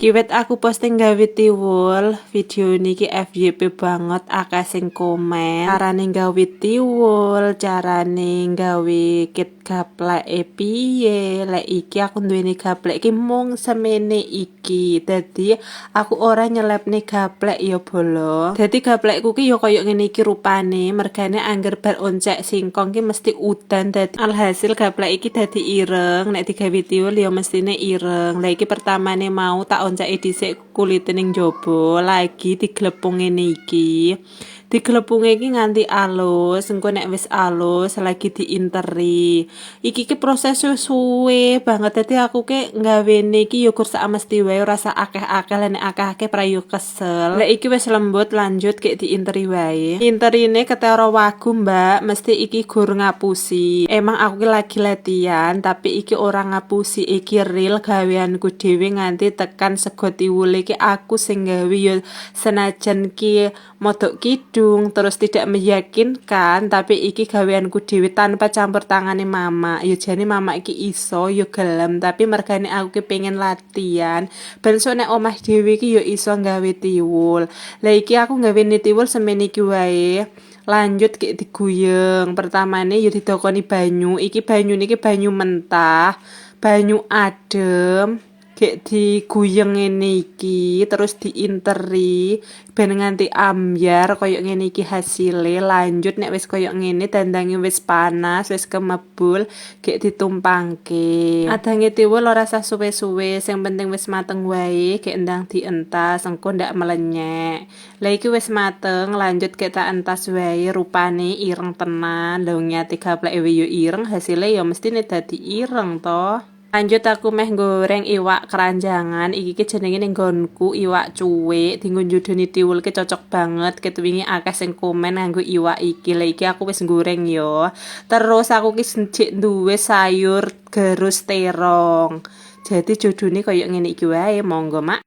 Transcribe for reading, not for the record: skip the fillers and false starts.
Kiwet aku posting gawe tiwul, video niki FYP banget, akeh sing komen. Carane gawe tiwul, carane gawe kit gapleke piye. Lek iki aku duweni gaplek iki mung semene iki. Dadi aku ora nyelepne gaplek ya, bolo. Dadi gaplekku ki ya koyo ngene iki rupane, mergane angger bar oncek singkong ki mesti udan, dadi alhasil gaplek iki dadi ireng. Nek digawe tiwul ya mestine ireng. Lah, iki pertamane mau tak onceki dhisik kulite ning jaba, lagi diglepung ngene iki. Diglepunge iki nganti alus, engko nek wis alus lagi diinteri. Iki ki proses suwe banget, dadi aku ki gawene iki ya gur sak mesti wae, ora sak akeh-akeh. Lah, nek akeh-akeh prayu kesel. Lek iki wis lembut, lanjut kek diinteri wae. Interine ketara wagu, Mbak, mesti iki gur ngapusi. Emang aku ki lagi latihan, tapi iki ora ngapusi, iki real gaweanku dhewe nganti tekan sego tiwule iki aku sing gawe ya. Senajan ki modok kidung terus tidak meyakinkan, tapi iki gaweanku dhewe tanpa campur tangane mama. Ya jane mama iki iso ya gelem, tapi mergane aku ki pengen latihan ben sok nek omah dhewe iki ya iso gawe tiwul. Lah, iki aku gawe tiwul semene iki wae. Lanjut kayak diguyeng. Pertamane ya didokoni banyu. Iki banyu niki banyu mentah, banyu adem, gek diguyeng ngene iki, terus diinteri ben nganti ambyar koyo ngene iki hasile. Lanjut, nek wis koyo ngene, dandange wis panas, wis kemebul, gek ditumpangke. Adange tiwul ora usah suwe-suwe, sing penting wis mateng wae, gek ndang dientas, engko ndak melenyek. Lah, iki wis mateng, lanjut gek tak entas wae. Rupane ireng tenan lho, nyati gapleke yo ireng, hasile ya mestine dadi ireng to. Lanjut aku meh goreng iwak keranjangan. Iki ki jenenge ning nggonku iwak cuwik. Dinggo njodoni tiwul ki cocok banget. Ket wingi akeh sing komen nganggo iwak iki. Lah, iki aku wis goreng yo. Terus aku ki jek duwe sayur gerus terong. Jadi jodone koyo ngene iki wae, monggo mak.